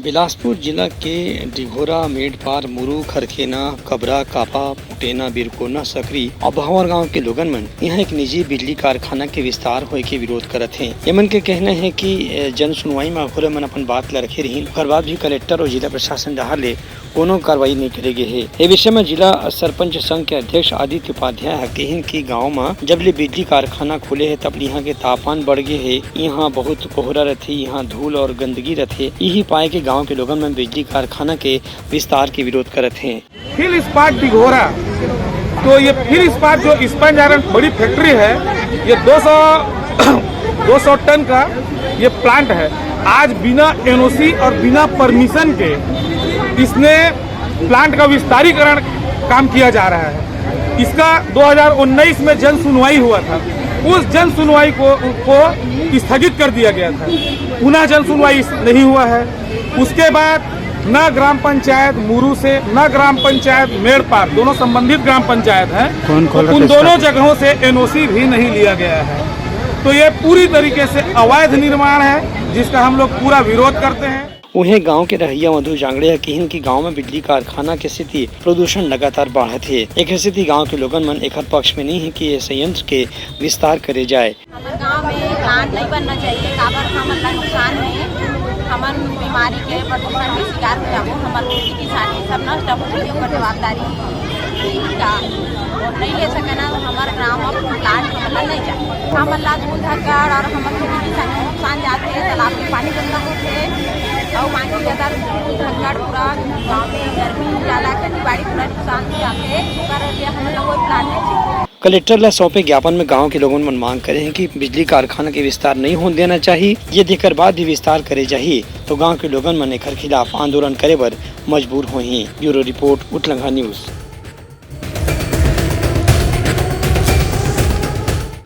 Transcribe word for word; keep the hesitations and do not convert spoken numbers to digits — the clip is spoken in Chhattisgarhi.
बिलासपुर जिला के डिघोरा, मेड़पार, मुरू, खरखेना, कबरा, कापा, पुटेना, बिरकोना, सकरी अउ भंवर गांव के लोगन मन इहां एक निजी बिजली कारखाना के विस्तार होए के विरोध करत हें। एमन के कहना हे कि, ए, जन सुनवाई म अघोर मन अपन बात ल रखे रहिन, ओकर बाद भी कलेक्टर अउ जिला प्रशासन डहार ले कोनो कार्रवाई नइ करे गे हे। ए विषय म जिला सरपंच संघ के अध्यक्ष आदित्य उपाध्याय ह कहिन कि गांव म जब ले बिजली कारखाना खुले हे, तब ले इहां के तापमान बढ़ गे हे। इहां बहुत कोहरा रथे, इहां धूल और गंदगी रथे। इही पाए के गांव के लोगन मन बिजली कारखाना के विस्तार के विरोध करत हें। फिल इस्पात डिघोरा, तो ये फिल इस्पात जो स्पंज आयरन बड़ी फैक्ट्री है, ये दो सौ, दो सौ टन का ये प्लांट है। आज बिना एनओसी और बिना परमिशन के इसने प्लांट का विस्तारीकरण काम किया जा रहा है। इसका दो हज़ार उन्नीस में जन सुनवाई हुआ था, उस जन सुनवाई को, को स्थगित कर दिया गया था, पुनः जन सुनवाई इस-, नहीं हुआ है। उसके बाद न ग्राम पंचायत मुरू से, न ग्राम पंचायत मेड़पार, दोनों संबंधित ग्राम पंचायत हैं, कौन खोल रहा उन था इसका? दोनों जगहों से एनओसी भी नहीं लिया गया है। तो ये पूरी तरीके से अवैध निर्माण है, जिसका हम लोग पूरा विरोध करते हैं। उहें, गांव के रहइया मधु जांगड़े ह किहिन कि गांव में बिजली कारखाना के सेती प्रदूषण लगातार बाढ़त हे। एखर सेती गांव के लोगन मन एखर पक्ष में नइ हे कि ये संयंत्र के विस्तार करे जाए। हमर गांव में प्लांट नहीं बनना चाहिए, काबर हमन ला नुकसान हे, हमन बीमारी के, प्रदूषण के शिकार हो जाबो, हमर खेती किसानी सब नष्ट हो जाही, ओकर जवाबदारी का और नहीं ले सके ना, हमर गांव में प्लांट हमन ला नहीं चाहिए। हमन ला धूल धक्कड़ और हमर खेती किसानी नुकसान जाथे, तालाब के पानी गंदा होथे, और बाकी ज्यादा धूल धक्कड़ पूरा गांव में गर्मी ज्यादा, खेती बाड़ी पूरा नुकसान हो जाथे, ओकर लिए हमन ला कोई प्लांट नहीं चाहिए। कलेक्टर ला सौंपे ज्ञापन में गांव के लोगन मन मांग करे हें कि बिजली कारखाना के विस्तार नहीं होन देना चाही। यदि एकर बाद भी विस्तार करे जाही, तो गांव के लोगन मन एकर खिलाफ आंदोलन करे बर मजबूर होही। Bureau report, Utlangha news.